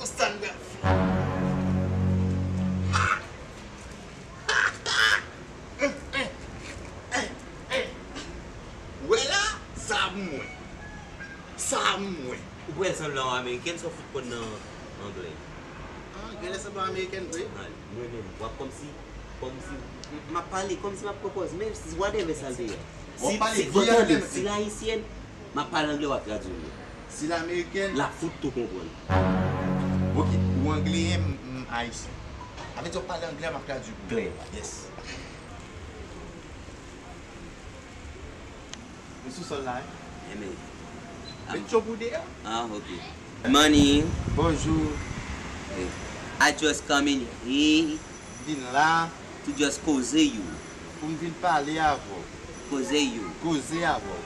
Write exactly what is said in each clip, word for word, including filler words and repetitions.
Sandra. Ou wè la, sa mwen. Sa mwen. Ou kwè l sanble yon amerikèn, sa w fout konn nan anglè? Ah, genlè sanble yon amerikèn vre. Mwen menm, w ap kòmsi, kòmsi, m ap pale kòmsi m ap pran pòz, men whatever sa l te ye. Si, si, tande, si l ayisyèn, m ap pale anglè, w ap tradui m li. Si l amerikèn, l ap fout tou konprann. Ok, ou angleyen, m, m ayisyen. Sa vle di w pale anglè, m ap tradui pou ou. Klè. Yes. Mwen sou sòl la, wi. Enben. Met cho pou deyò. Ah, ok. Morning. Bonjou. Eh, I just come in here. Vin la. To just koze you. Pou m vin pale avè w. Koze you. Koze avè w.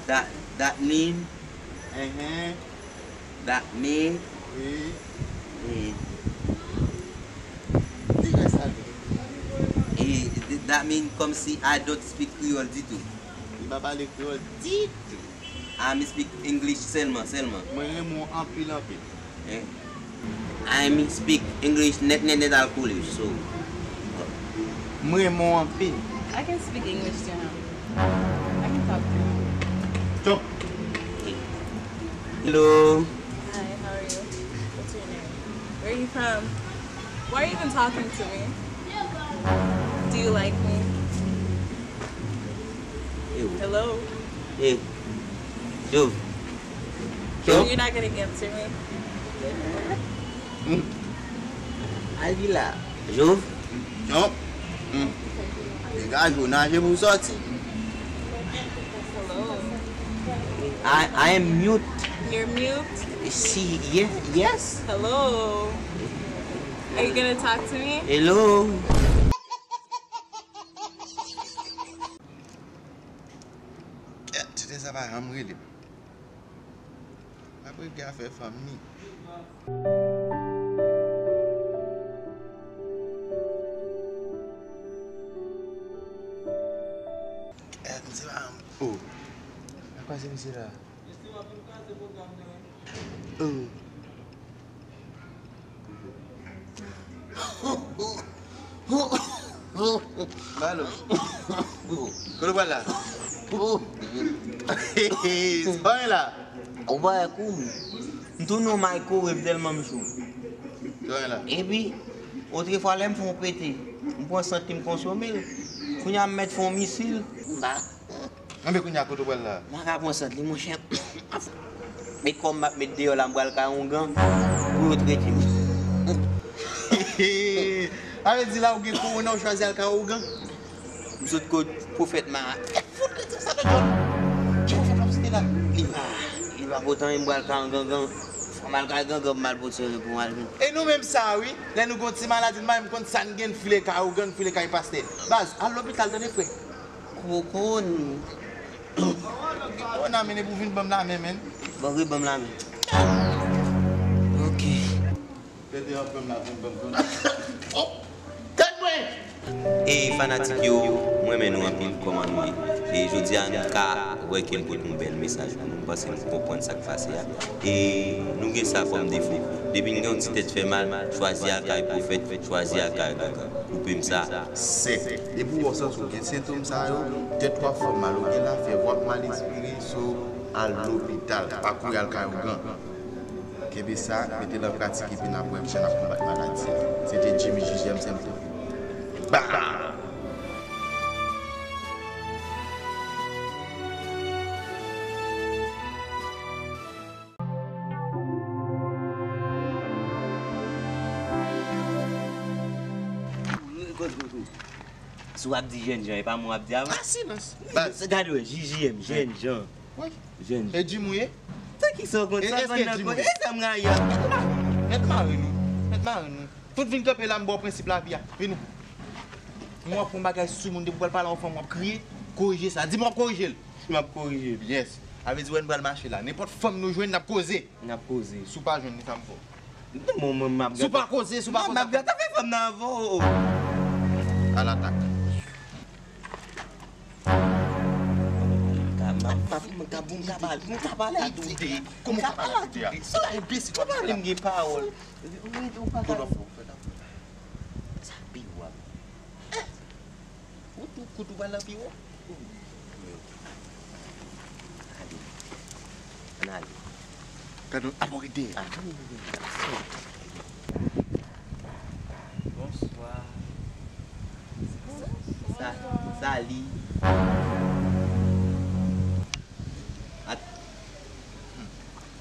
That, that mean. Enhen. That mean. Wi. Eh. Di rès la vre. Eh, that mean kòmsi I don't speak Creole ditou. Li pa pale kreyòl ditou. I speak English sèlman, sèlman. Mwen renmen w anpil, anpil. Eh? I speak English nèt, nèt, nèt al kole, so. Mwen renmen w anpil. I can speak English to him. I can talk to him. Chop. Hello. Hi, how are you? What's your name? Where are you from? Why are you even talking to me? Do you like me? Ew. Hello? Eh. Jov. Jov. You're not gonna answer me? Al di la. Jov. Jov. Hmm. Degaj ou, naje pou sòti. Hello. I, I am mute. You're mute? Si, yes, yes. Hello. Are you gonna talk to me? Hello. Kèt, tete sa pa janm rele m. M ap regle afè fanm ni. Kèt, misye pa janm, oh. Nan kwa se misye la? Oh. Balo. Kote w pral la? Sa w gen la? Ou pa wè kou m. M tounen yon microwave tèlman m cho. Sa w gen la? Epi, otrefwa lè m fè yon pete, m pran sant li m konsome l. Kounye a m mèt fè yon misil. M pa Enben kounye a kote w pral la? M pa ka pran sant li, monchè. Men kòm m ap met deyò la, m pral kay ongan pou yo trete m. Sa vle di la ou gen kowona, ou chwazi al kay ongan? M sot kot pwofèt Mara. Fout li di sa de John. Ki pwofèt w ap site la? Li pa, li pa pote anyen, m pral kay ongan. Fò m al kay gangan pou m al pote yon pou m al vin. E nou menm sa wi, lè nou gen yon ti maladi, m pa menm konn sa n gen, n file kay ongan, n file kay pastè. Baz, al lopital tande frè. Koko n. Koko n a mennen pou vin ban m lamen, menn. Bon, wi, ban m lamen. Ok. Tete ap ban m lamen, ban m lamen. Oh! Tèt mwen! E fanatik yo, mwen renmen nou anpil, kòman nou ye? E jodi a nou ka wè ke n pote yon bèl mesaj pou nou, m panse nou konprann sa k pase a. E nou gen sa kòm defo. Depi n gen yon ti tèt fè mal, chwazi al kay pwofèt, chwazi al kay gangan. Koupe m sa sèk. Depi w santi w gen sentòm sa yo, tèt w ap fè w mal, ou gen lafyèv, w ap mal espire, so al lopital, pa kouri al kay ongan. Kenbe sa, mete l an pratik epi n ap wè jan n ap konbat maladi a. Se te Jimmy J J M Symptom. Bam! Si w ap di jènjan, e pa mwen w ap di avan. Ah, silans. Baz. Gade wè, J J M, jènjan. Wi. Jènjan. E Jim ou ye? Sa ki sa w konn sa, fann nan konn. E sa m rayi a. Mèt mare nou. Mèt mare nou. Tout vin kanpe la, m ba w prensip lavi a. Vini. Mwen w ap fè yon bagay sou moun, depi w pral pale a yon fanm, w ap kriye. Korije sa. Di m w ap korije l. M ap korije l. Yes. Sa vle di wè n pral mache la. Nenpòt fanm nou jwenn, n ap koze. N ap koze. Si w pa jwenn li, sa m fè w. Non, mwen, mwen, m ap gate. Si w pa koze, si w pa koze. M ap gate avè fanm nan avan, oh, oh. A latak. M M ka, m ka, m ka pale, m ka pale a tou de. Kòman w ka pale a tou de? Sa enbesil. Ou pa menm gen pawòl. Ou, ou, ou pa ka. Sa pi wo. Ou tou kout ou pral nan pi wo. Ale. Ann ale. Gad yon abògide. Bonswa. Sa, sali. At-,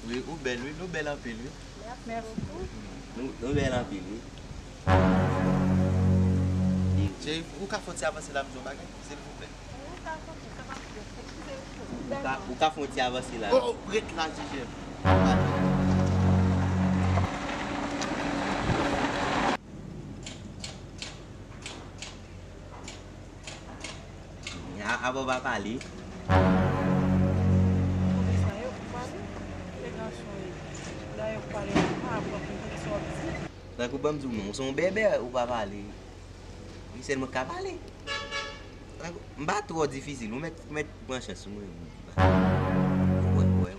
wi, ou bèl, wi, nou bèl anpil, wi. Mèsi. Nou, nou bèl anpil, wi. Cheri, ou ka fè yon ti avanse la, m di yon bagay, silvouplè? Ou ka, ou ka fè yon ti avanse la. Oh, oh, ret la, Jijè. A, apa w pa pale? Kote sa ye, ou pale? Se gason ye. Dayè, ou pale, ou pa aprann konprann sa w ap di. Tankou ban m di w non, ou se yon bèbè, ou pa pale. Wi, sèlman k ka pale. Tankou, m pa twò difisil, ou mèt, ou mèt pran chans sou mwen. Wè, wè, wè.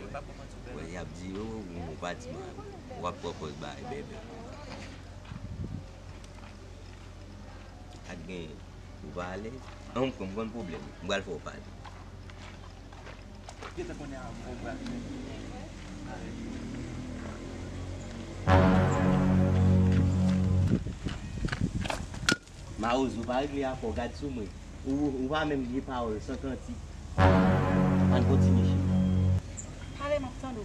Wè, y ap di, oh, ou pa di m, w ap pran pòz bay bèbè. Ak gen, ou pa alèz? An, m konn, m konn pwoblèm. M pral fè w pale. Gentan konnen a ou pral fè. Mawozo, pa regle afè w, gad sou mwen. Ou, ou pa menm gen pawòl, san kantik. Ann kontinye, cheri. Pale, m ap tande w.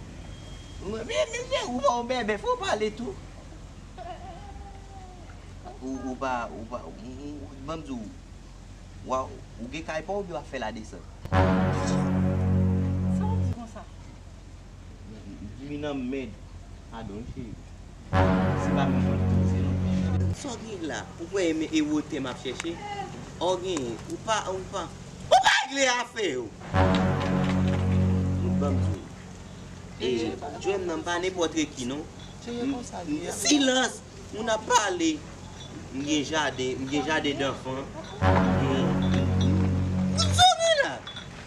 Men, men, men, ou pa yon bèbè, fò w pale tou. Ou, ou pa, ou pa, ou, ou, ban m di w, wa, ou gen kay pa w oubyen w ap fè ladesant? Sa w di konsa? Jimmy nan mèd. Padon, wi, cheri. Se pa menm mwen ki poze, non. Sa w gen la? Ou kwè e wotè m ap chèche? Ou gen, ou pa, ou pa, ou pa regle afè w. Ban m di w. E, Joel nan m pa nenpòt reki non. M, m, silans! Moun ap pale. M gen jaden, m gen jaden danfan. M gen,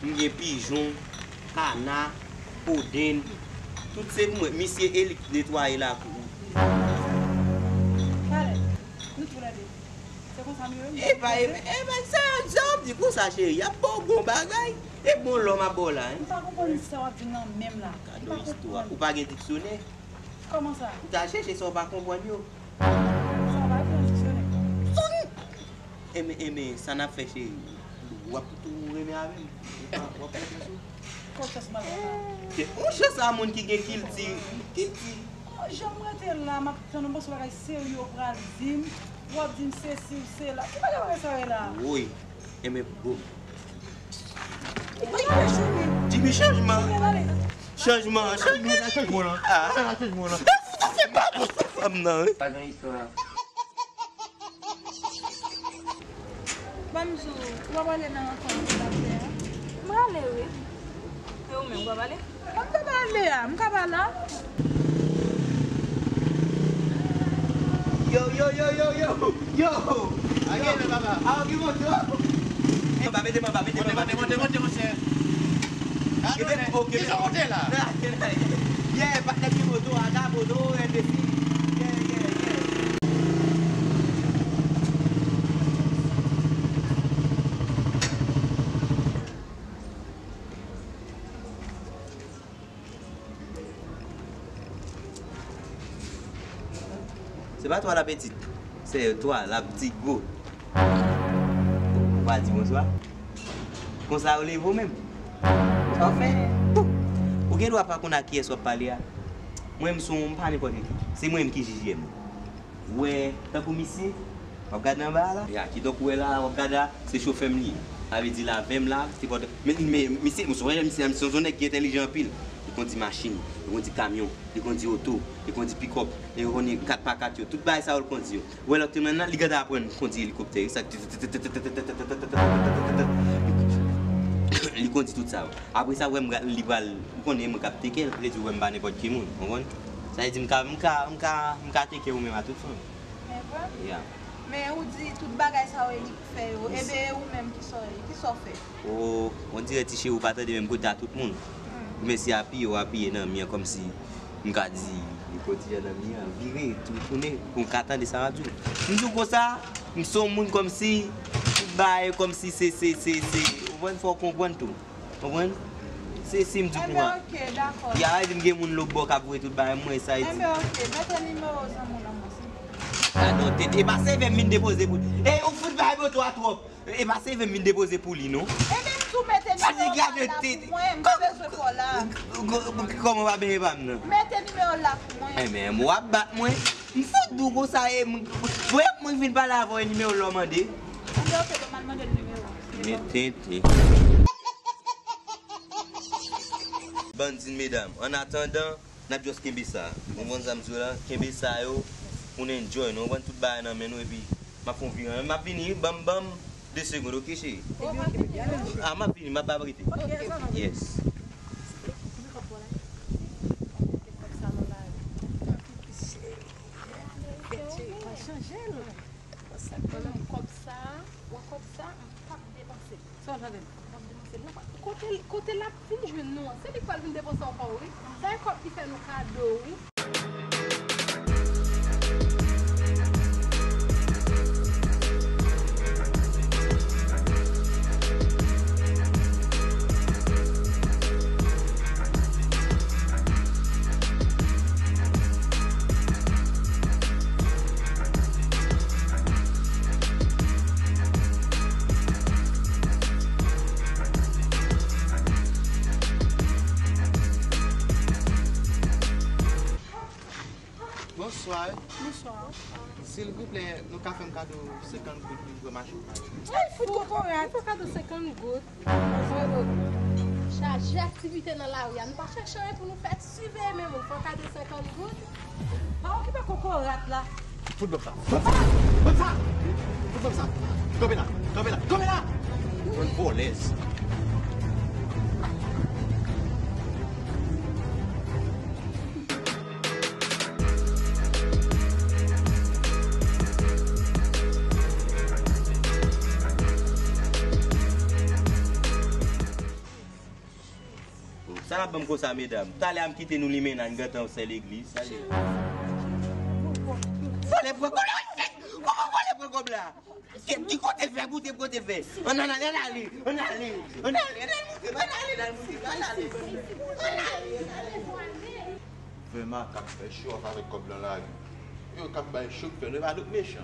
m gen pijon, kana, kodenn. Tout se pou mwen. Misye e li k netwaye lakou. Pale. Nou toulède. Se konsa m ye, wi. Epa, epa, epa, sa, sa w ap di konsa, cheri? Y ap ba w bon bagay. E bon lò m ap ba w la, hein? M pa konprann sa w ap di nan menm la. Gade yon istwa. Ou pa gen diksyonè? Kòman sa? Ou ta chèche sa w pa konprann yo. Sa w pa gen nan diksyonè? Enben, enben, sa n ap fè, cheri? W ap tou renmen avè m? Ou pa, w ap fè sou? Kòk chans mal konn la. Te, yon chans a moun ki gen kilti, kilti. Oh, jan m rete la, m ap tann, m panse w bagay serye w pral di m. W ap di m sesi, w sela. Ki bagay bagay sa yo ye la? Woy. Enben, bon. Jimmy, chanjman. Chanjman, chanjman. Chanjman, chanjman. Ah. Chanjman, chanjman. Se pa bon, sa fanm nan, wi. Pa gen istwa. Ban m di w, ou pa prale nan rankont ki t ap fè a? M prale, wi. E ou menm, ou pa prale? M ka prale a, m ka prale a. Yo, yo, yo, yo, yo, yo! A gen lè, papa. A, ok, monte, oh. Anba, mete m anba, mete m anba, mete m anba. Monte, monte, monte, monchè. Kebe, oh, kebe. Kisa w monte la? Yeah, patnè ki moto, aga moto, enbesil. Yeah, yeah, yeah. Se pa twa la pitit, se twa la piti gwo. Ou pa di bonswa. Konsa yo leve w menm. Sa w fè? Ou gen dwa pa konn ak kiyès w ap pale a. Mwen, m se yon, m pa nenpòt ki. Se mwen menm ki J J M. Ou wè, tankou misye, w ap gade anba a la. Ya, kidonk ou wè la, w ap gade la, se chofè m li ye. Sa vle di l avè m la, se pòt-, men, men, misye, m sonje misye, misye se yon nèg ki entèlijan anpil. Li kondi machin, li kondi kamyon, li kondi oto, li kondi pikòp, li kondi kat pa kat yo. Tout bagay sa yo l kondi yo. Ou wè lòt semèn nan, li gentan aprann kondi elikoptè, sa, li kondi tout sa yo. Apre sa, ou wè m, li pral, ou konnen mwen k ap teke l, vle di ou wè m pa nenpòt ki moun, ou konprann? Sa vle di m ka, m ka, m ka, m ka teke ou menm a tout fanm. E vre? Ya. Men ou di tout bagay sa yo e li k fè yo. Ebe ou menm kisa w ye? Kisa w fè? O, on dirè ti cheri ou pa tande menm kote a tout moun. Ou mèsi apiye, w apiye nan mi an kòmsi m ka di, li pran ti jan nan mi an, vire, tou tounen, pou m ka tande sa w ap di. M di w konsa, m se yon moun kòmsi, tout bagay kòmsi se, se, se, se, ou konprann, fò w konprann tou. Konprann? Se si m di w konsa. Enben, oke, dakò. Ya, di m gen moun lòt bò k ap voye tout bagay, mwen, sa e di. Enben, oke, mete nimewo zanmi w nan mwen, silvouplè. Gadon tèt. E pa seve m vin depoze pou. E ou fout bay moto a twòp. E pa seve m vin depoze pou li, non. Enben, m tou mete nimewo pa la pou mwen, m pa bezwen kò la. Kòman w pa benyen pa m nan? Mete nimewo la pou mwen. Enben, w ap bat mwen. M fout di w konsa, e mwen, mwen vin pale avè w, e nimewo la w mande. Enben, oke, bon, m al mande l nimewo. Men tenten. Bann din medam. Annatandan, n ap just kenbe sa. Ou konprann sa m di w la? Kenbe sa yo, pou n enjoy. Nou konprann tout bagay nan men nou, epi m ap fè yon viran. M ap vini, ban m, ban m de segond, oke, cheri? A, m ap vini, m ap ba w rete. Yes. Kòb sa, m p ap depanse. Sa w tande? M ap depanse. Kote, kote l ap vin jwenn nou an? Se li k pral vin depanse ankò, wi. Sa e kòb li fè nou kado, wi. Bonswa. Bonswa. Silvouplè, nou ka fè m kado senkant goud pou m pran machin? Ay, fout kokorat. Fè kado senkant goud. Chaje aktivite nan lari a. Nou pa chèche anyen pou nou fè, siveye men moun. Fè kado senkant goud. Pa okipe kokorat la. Fout ban m sa. Ban m sa! Ban m sa! Fout ban m sa! Kanpe la! Kanpe la! Kanpe la! Bann vòlèz! Sa n ap ban m konsa, medam? Talè a m kite nou limen la, n gentan sè legliz. Vòlè pran kòb la! Kòman vòlè pran kòb la? Kèt, ki kote l fè, kote, kote l fè? Ann ale, ann ale, ann ale, ann ale, ann ale, ann ale, ann ale. Vè makak fè show off avèk kòb nan lari. Yo k ap bay cho k fè, nou e pa nou k mechan.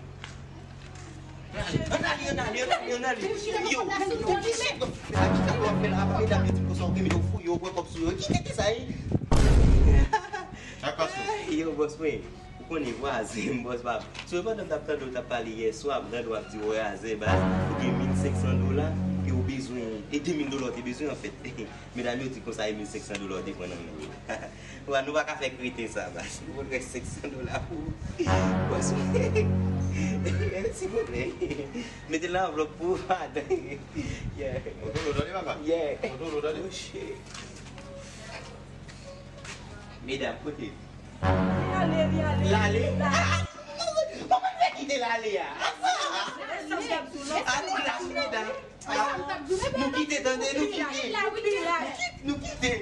Ann ale, ann ale, ann ale, ann ale. Yo, pou ki chèf w ap fè la? Ki chèf w ap fè la? Apa medam yo di m konsa, ou gen medam fouye, ou pran kòb sou yo. Ki tete sa ye? Yo, bòs mwen. Ou konnen vwazen m, bòs pa m. So, pandan m t ap tande w t ap pale yèswa, m tande w ap di, wè, azè baz, ou gen mil senk san dola, e ou bezwen, e de mil dola w te bezwen, anfèt. Medam yo di konsa, e mil senk san dola w te pran nan men yo. Wa, nou pa ka fè kreten sa, baz. Nou pot rès senk san dola pou ou. Bòs, silvouplè. Mete l nan anvlòp pou ou, adan. Yeah. Ou dolo, tande, papa? Yeah. Ou dolo, tande? Oh, shit. Medam, kote? Li ale, li ale. L ale? Li ale. Ah, ah, non, non, non, kòman l fè kite l ale a? Ah, ah, ah, nou lach, medam. Ah, nou kite, tande, nou kite. Li la, wi, li la. Nou kite.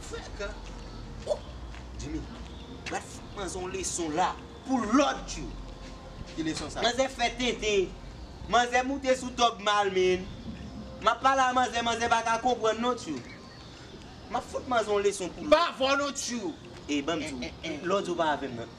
Frekan. Oh! Jimmy, m ap fout manzè yon leson la pou lòt jou. Ki leson sa? Manzè fè tenten. Manzè moute sou tòg mal, men. M ap pale a manzè, manzè pa ka konprann non, tjou. M ap fout manzè yon leson pou lòt. M pa vò non, tjou. E ban m di w, lè w di w pa avè m nan.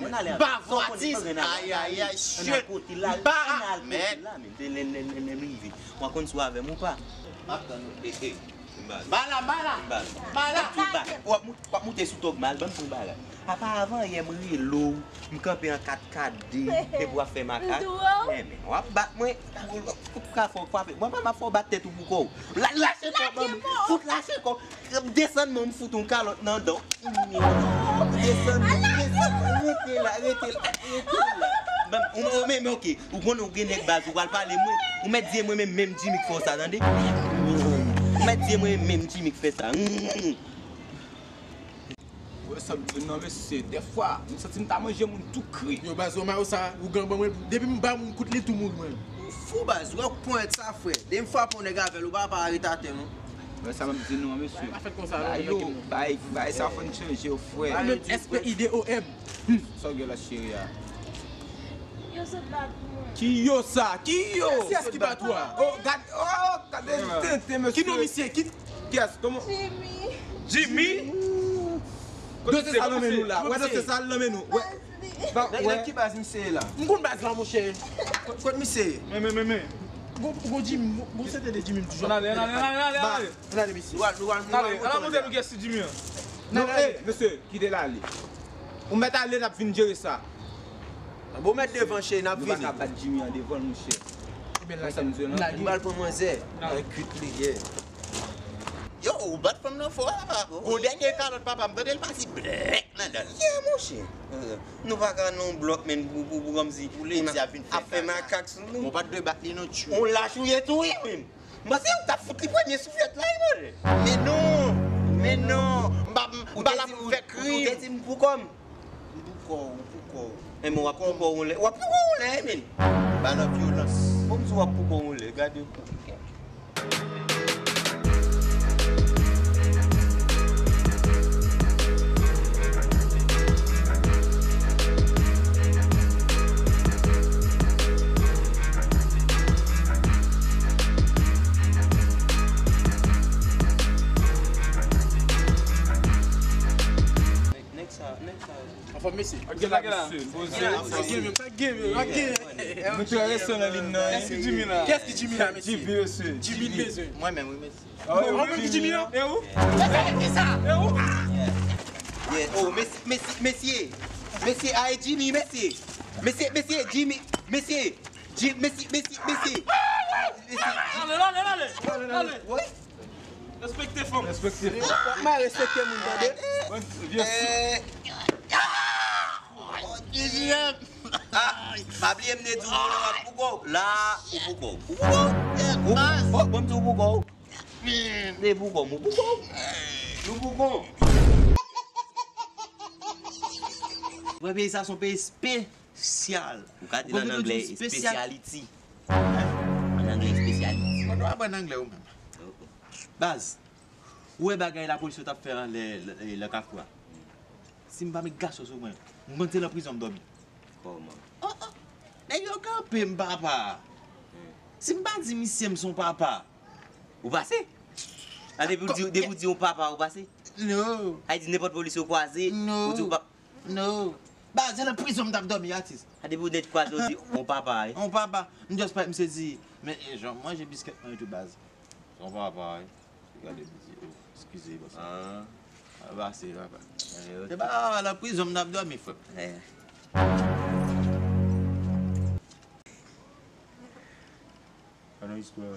Ann ale avè m. M pa vò atis. Ay, ay, ay, shit. Ann al kote l la. M pa, ann al kote l la, men. Lè, lè, lè, lè m rive. W a konn si w avè m ou pa. M ap tann ou. E, e. M ba la, m ba la. M ba la. M ba la. W ap moute, w ap moute, w ap moute sou tòg mal, ban m di w yon bagay. Apa avan yè m rele w, m kanpe an kat kat de, epi w ap fè makak. M di w. Enben, w ap bat mwen, ou ka fè w frape. Mwen pa m ap fè w bat tèt ou pou kò w. La, lache kò w ban m. Fout lache kò w. Desann men w, m fout yon kalòt nan dan w. Desann men w, desann men w. Rete la, rete la, rete la. Ban m, ou, ou, men, men, ok. Ou konnen ou gen nèg baz, ou pral pale mwen. Ou mèt di e mwen menm, menm Jimmy k fè w sa, tande? Ou mèt di e mwen menm Jimmy k fè sa. Wè sa m di non, mesye. Dèfwa, m santi m ta manje moun tou kri. Yo, baz, ou sa, ougan ban mwen. Depi m ba moun kout, li tou mouri, mwen. Ou fou, baz, wè ponyèt sa, frè. Depi m frape yon nèg avè l, ou pa, pa rete atè, non. Wè sa m ap di nou an, mesye. Pa fèt konsa, non, yo, bay, bay sa fò n chanje yo, frè. Ou menm, S P I D O M. Sa w gen la, cheri a? Yo sot bat mwen. Ki yo sa? Ki yo? Kiyès ki bat ou a? Oh, gad, oh, gade tenten, mesye. Ki non misye? Ki, kiyès? Kòman? Jimmy. Jimmy? Dosye sa nan men nou la. Wè dosye sa nan men nou. Wè. Nèg, nèg ki baz misye ye la? M konn baz la, monchè. Kot, kot misye ye? Men, men, men, men. Gon, gon Jimmy, gon, gon sèten de Jimmy m toujou. Ann ale, ann ale, ann ale, ann ale, ann ale. Ann ale, mesye. Nou al, nou al, nou al, ann ale montre nou kiyès ki Jimmy an. Non, eh, mesye, kite l ale. Ou mèt ale, n ap vin jere sa. Bon, mèt devan, cheri, n ap vini. Nou pa ka bat Jimmy an devan l, monchè. Ebyen, lage, lage. M pral pran manzè. Nan kuit li, yeah. Yo, ou bat fanm nan fò, papa. Gwo dènye kalòt papa m, tande l pati blèk nan dan l. Yeah, monchè. Euh, nou pa ka nan yon blòk, men, pou, pou, pou kòmsi moun ap fè makak sou nou. Ou pa t dwe bat li non, tchou. On lach ou ye tou, wi, menm. M panse ou t ap fout li premye souflèt la, wi, monchè. Men non, men non. M pa, m pa la pou m fè krim. Ou te di m pou kò m. M pou kò w, m pou kò w. Enben, w ap pou kò w yon lè. W ap pou kò w yon lè, men. Ba nan vyolans. Bon, m di w ap pou kò w yon lè. Gade. Nèg sa, nèg sa. Anfòm, mesye. Anfòm, mesye. Poze. Pa game, pa game, pa game. Nou trè rese nan liy nan. Kiyès ki Jimmy la? Kiyès ki Jimmy la, mesye? Jimmy, mesye. Jimmy bezwen. Mwen menm, wi, mesye. Mwen menm ki Jimmy an? E ou? E ou? Yeah. Oh, mesye, mesye, mesye. Mesye, ay Jimmy, mesye. Mesye, mesye, Jimmy, mesye. Jim-, mesye, mesye, mesye. Mesye. Ale, ale, ale. Ale, ale. Respekte fanm. Respekte fanm. Mwen respekte moun, tande. Bon, vye sou. Eh. Ah, pa bliye m te di w, konnen w ap pou kò w. La, ou pou kò w. Ou pou kò w. Ou, oh, bon, m di w pou kò w. M te pou kò m, ou pou kò w. Nou pou kò w. Wè, peyi sa se yon peyi espesyal. Ou ka di l an anglè, speciality. An anglè, speciality. Mwen, nou aprann anglè ou menm. Baz, ou wè bagay lapolis yo t ap fè lè, lè, lè Kafou a? Si m pa met gason sou mwen, m panse nan prizon m dòmi. Kòman? Oh, oh. Nèg yo kanpe m, papa. Hmm. Si m pa di misye m se yon papa. Ou pase? A, depi w di, depi w di yon papa, ou pase? No. A di nenpòt polis ou kwaze, ou di w pa. No. Baz, se nan prizon m t ap dòmi, atis. A, depi w nèt kwaze, ou di yon papa, wi. Yon papa. M just pa, misye di, men, eh, jan manje biskèt mwen tou, baz. Yon papa, wi. Gade, m di, oh, eskize, bòs. Ah. Al pase, papa. Eh, ok. Se pa nan prizon m t ap dòmi, frè m. Eh. Ann nan istwa.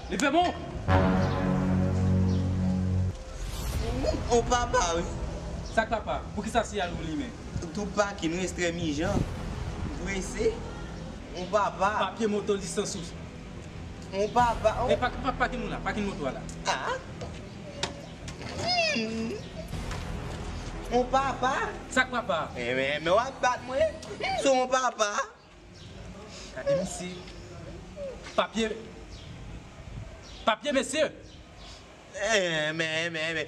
Li fè bon. On papa, wi. Sa k papa? Poukisa siyal ou limen? Tou pakin, wi, estrè mijan. Prese. On papa. Papye moto lisans ou. On papa. E pa, pa, pakin ou la, pakin moto a la. Ah. Hmm. On papa. Sa k papa? Eh, men, men w ap bat mwen. M se on papa. Gade misye. Papye. Papye, mesye. Eh, men, men, men.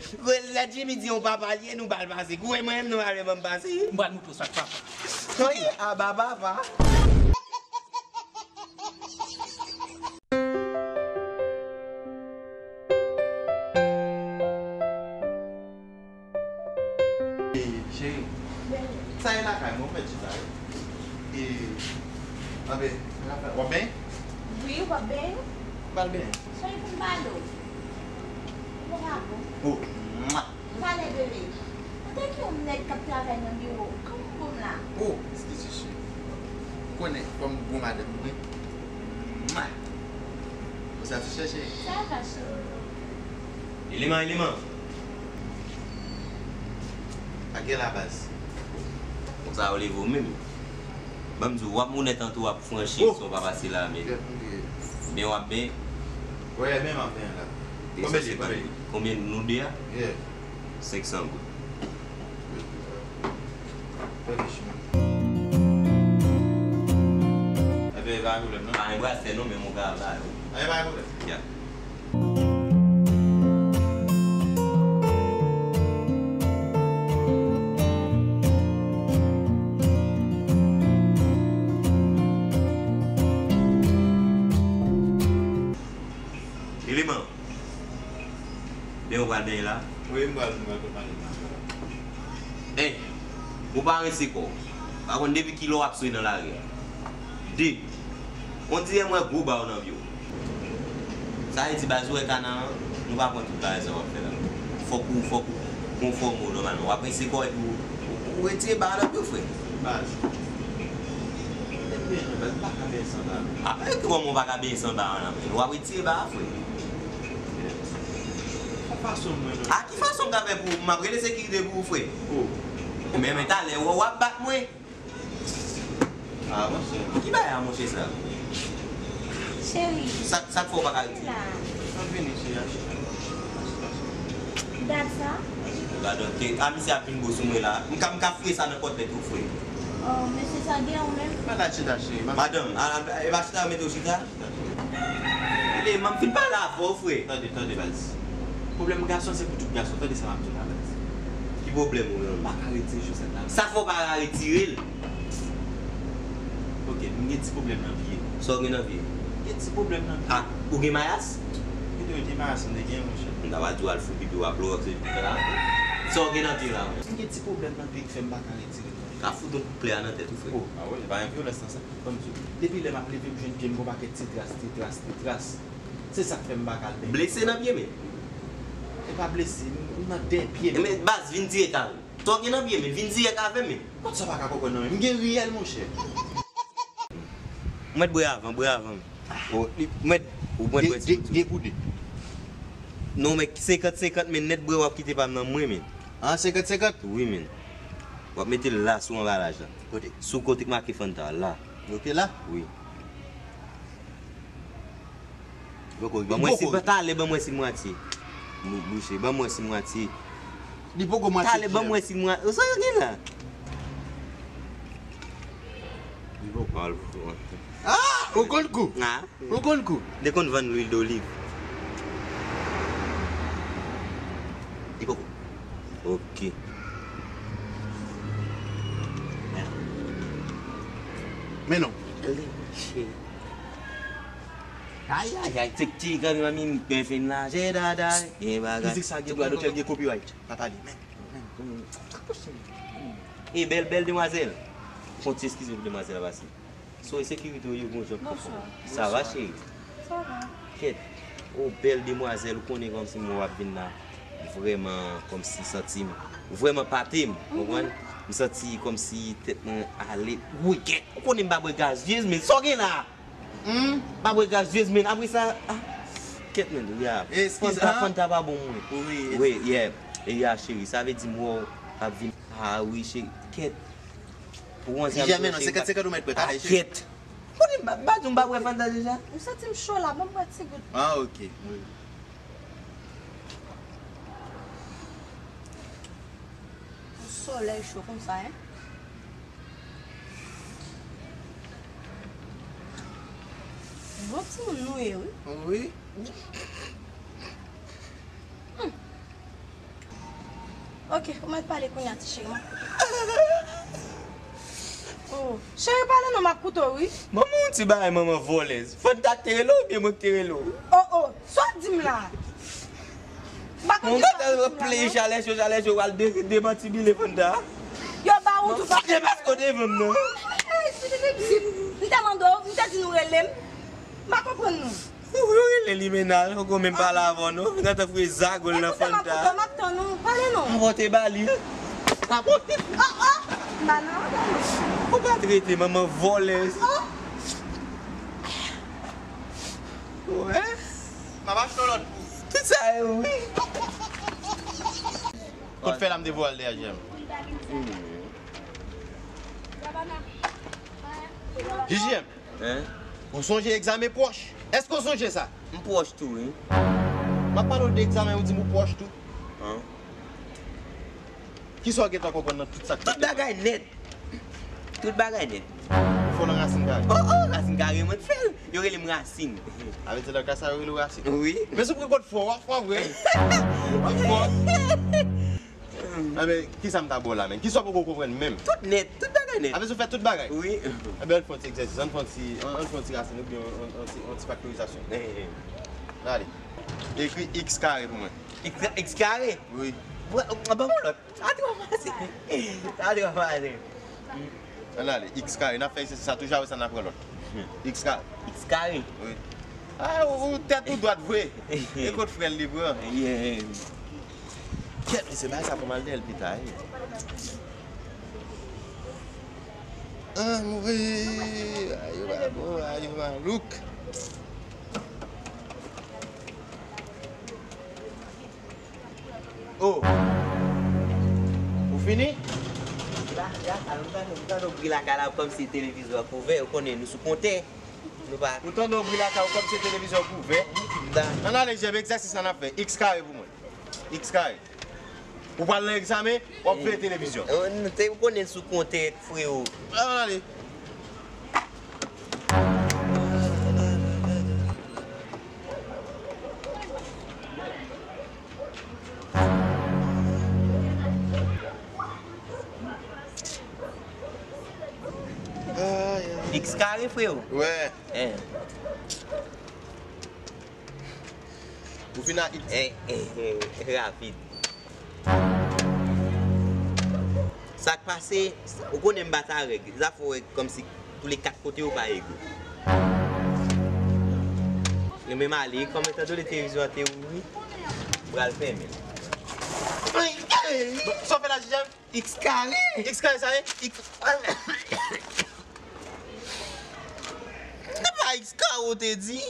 Lè Jimmy di on papa li ye, nou ba l pase. Kouri mwen menm, nou pa vle ban m pase. M pral moutre w sa k papa. Wi, aba papa. Eh, cheri, sa e lakay mwen, ou mèt chita, wi. Eh, Anben, w ap byen? Wi, w ap byen? M pral byen. Cheri, pou m pale w. Ou pa bon. Oh, mwa. Pale, bebe. Ou te gen yon nèg k ap travay nan biwo. Kòman w bon la? Oh, eskize, cheri. Ou konnen, fò m bon madanm mwen. Mwa. Ou sa tou chèche? Sa va, cheri. Eleman, eleman. Ak gen la baz. Konsa yo leve w menm. Ban m di w, w ap onèt antou, w ap franchi, oh, si w pa pase la, men. Kèt, m kriye. Men w ap ben. Wè, men m ap ben la. Konbyen li, konbyen li? Konbyen nou de a? Yeah. Senk san goud. Fè de chimen. Enben, pa gen pwoblèm, non? Pa gen brasè, non, men mwen ka ba yo. Enben, pa gen pwoblèm. Ya. Eleman. Ben, ou pral benyen la? Wi, m pral, m pral prepare m la. En, ou pa rense kò w. Pa konn depi kilè w ap swe nan lari a. De, on dirè m wè gwo ba w nan pye w. Sa vle di baz ou wè kana an, nou pa pran tout bagay sa w ap fè la. Fòk ou, fòk ou konfòme w nòmalman. W ap rense kò w epi w, ou, ou retire ba a nan pye w, frè. Baz. Mwen te benyen, baz, m pa ka benyen san ba. A, e kòman w pa ka benyen san ba a nan men w? W ap retire ba a, frè. Yon fason mwen menm. A ki fason m ka fè pou ou? M ap rele sekirite pou ou, frè. Oh. Men, men talè, w, w ap bat mwen. Ah, monchè. Ki bagay a, monchè, sa? Cheri. Sa, sa k fè w pa ka retire? La. Sa vini, cheri, achita. Achita, cheri. Dat sa? Gadon, ke, a misye ap vin bo sou mwen la. M ka, m ka foure sa nan kòt tèt ou, frè. Oh, mesye sa gen ou menm? Mwen la chita, cheri. Madanm, a, a, e pa chita yo mete w chita? Tande, m ap fin pale avè w, frè. Tande, tande, baz. Pwoblèm gason se pou tout gason. Tande sa m ap di w la, baz. Ki pwoblèm ou menm? M pa ka retire chosèt la. Sa fè w pa ka retire l? Ok, m gen ti pwoblèm nan pye. Sa w gen nan pye? M gen ti pwoblèm nan pye. A, ou gen mayas? Gen de, gen mayas, m te gen, monchè. M ta pral di w al fou pipi w a Klowòks epi fè la. Sa w gen nan pye la menm? M gen ti pwoblèm nan pye ki fè m pa ka retire l. Ka fout yon kout klè a nan tèt ou, frè. Oh, a wi, e pa yon vyolans nan sa. Ban m di w, depi lè m ap leve, m jwenn pye m gon pakèt ti tras, ti tras, ti tras. Se sa k fè m pa ka al benyen. Blese nan pye, men? E pa blese, m, m nan dèyè pye m. E men, baz, vin tire kare. Sa w gen nan pye, men? Vin dirèk avè m, men. Kot sa w pa ka konprann nan men m? M gen riyèl, monchè. Ou mèt bwè avan, bwè avan. O, li, ou mèt, ou mèt bwè ti gout. De, de, de pou de. Non, men senkant senkant, men nèt bwè w ap kite pa m nan mwen, men. An, senkant senkant? Wi, men. W ap mete l la sou anbalaj la. Kote? Sou kote k make Fanta la. Ok, la? Wi. Poko, ban mwen si, talè ban mwen si mwatye. Bouche, ban mwen si mwatye. Li poko mwatye. Talè ban mwen si mwatye. Sa gen la? Li poko. Ah! Ou konn kou? Ah. Ou konn kou? M te konn vann lwil doliv. Li poko. Ok. Men non. Li mache. Ay, ay, ay, tek ti gari mami m pen fin la, je dada, gen bagay. Mizik sa gen dwa, dotè gen copyright. Pa pale, men, men, men. E bèl, bèl demwazèl. Fon ti eskize pou demwazèl la pase. So, e sekirite w ye, gon jan pou fon. Sa va, cheri? Sa va. Kèt. O, bèl demwazèl, ou konnen kòmsi mwen w ap vin la. Vrèman, kòmsi santi m. Vrèman pate m, konprann? M santi kòmsi tèt mwen ale. Wi, kèt. Ou konnen m pa bwè gazyez, men sa w gen la? Hmm? Pa bwè gazyez, men apre sa, ah, kèt, men, ya. Eskize, Fanta, ah. Fanta pa bon mwen. Wi, wi, yeah. E ya, cheri, sa vle di m wè w ap vin. Ah, wi, cheri, kèt. Ou konn sa m di w, cheri, senkant senkant ou mèt bwè, talè, cheri. Kèt. Konnen m pa, m pa di w m pa bwè Fanta deja? M santi m cho la, ban m bwè ti gout. Ah, ok. Wi. Yon solèy cho konsa, en. Bon timoun nou ye, wi. Wi. Hmm. Ok, ou mèt pale kounye a, ti cheri, m ap koute w. Oh, cheri, pale non, m ap koute w, wi. Manman, yon ti bagay, manman vòlèz. Fanta k te rele w oubyen mwen k te rele w? Oh, oh, sa w ap di m la? M pa konn ki sa w ap di m la, non. Mwen gentan pleye chalè cho, chalè cho, w al de-, demantibile Fanta. Yo ba ou tou. Mwen fake paske w devan m nan. M te mande w, m te di nou rele m. M pa konprann nou. Ou rele li Menal, ou menm pale avè w non. Gentan fouye zagol nan Fanta. M ap tann ou, pale non. Apòte ba li. Apòte. Oh, oh. M pa nan antann ou. Ou pa trete manman vòlè. Oh. Wè. M ap achte yon lòt pou. Tout sa e ou wi. Kot fè la m te voye al dèyè jèm. Jijiyèm. Hein? Ou sonje egzamen pwòch? Èske w sonje sa? M pwòch tou, wi. M ap pale w de egzamen, ou di m ou pwòch tou. Hein? Kisa w gentan konprann nan tout sa k pase? Tout bagay nèt. Tout bagay nèt. Ou fò nan rasin kare? Oh, oh, rasin kare, mwen fè l. Yo rele m rasin. A vle di nan ka sa yo rele w rasin? Wi. Men si w pran kòd fò, w ap fò vre. W ap fò. Enben, kisa m ta ba w la menm? Kisa w poko konprann menm? Tout nèt, tout bagay nèt. Apre sa, w fè tout bagay? Wi. Enben, ann fè yon ti egzèsis, ann fè yon ti, ann, ann fè yon ti rasin oubyen yon, yon, yon ti, yon ti faktorizasyon. Eh, eh. Ale. Ekri x kare pou mwen. X, x kare? Wi. Bra-, ban m yon lòt. Sa twò fasil. Sa twò fasil. Ann ale, x kare. N ap fè egzèsis sa toujou, apre sa n ap pran lòt. X kare. X kare? Wi. Ah, ou, ou tèt ou dwat vre. E kot frè l li pran? Yeah. Kèt, mesye, bagay sa fè m al dèyè l pita, wi. Ah, move. Ayo, babo, ayo, malouk. Oh. Ou fini? La, la, la, nou tande, nou tande yon bri lakay la kòmsi televizyon an kouvè, ou konnen nou sou kontè. Nou pa. Ou tande yon bri lakay ou kòmsi televizyon an kouvè. Da. Ann ale, jèm egzèsis la n ap fè. X kare pou mwen. X kare. Ou pral nan egzamen, w ap veye televizyon. Ou, nou te, ou konnen sou kontè, frewo. Ann ale. X kare, frewo. Wè. Eh. Ou fin a x. Eh, eh, eh, rapid. Sa k pase, ou konnen m pa ta règ. Sa fè w wè kòmsi tou le kat kote yo pa ego. Li menm ale, kòm etan done televizyon an te ouvri, m pral fèmen l. Ay, ay! Bon, sa w fè la, Jijèm? X kare! X kare sa ye? X. Se pa x kare w te di?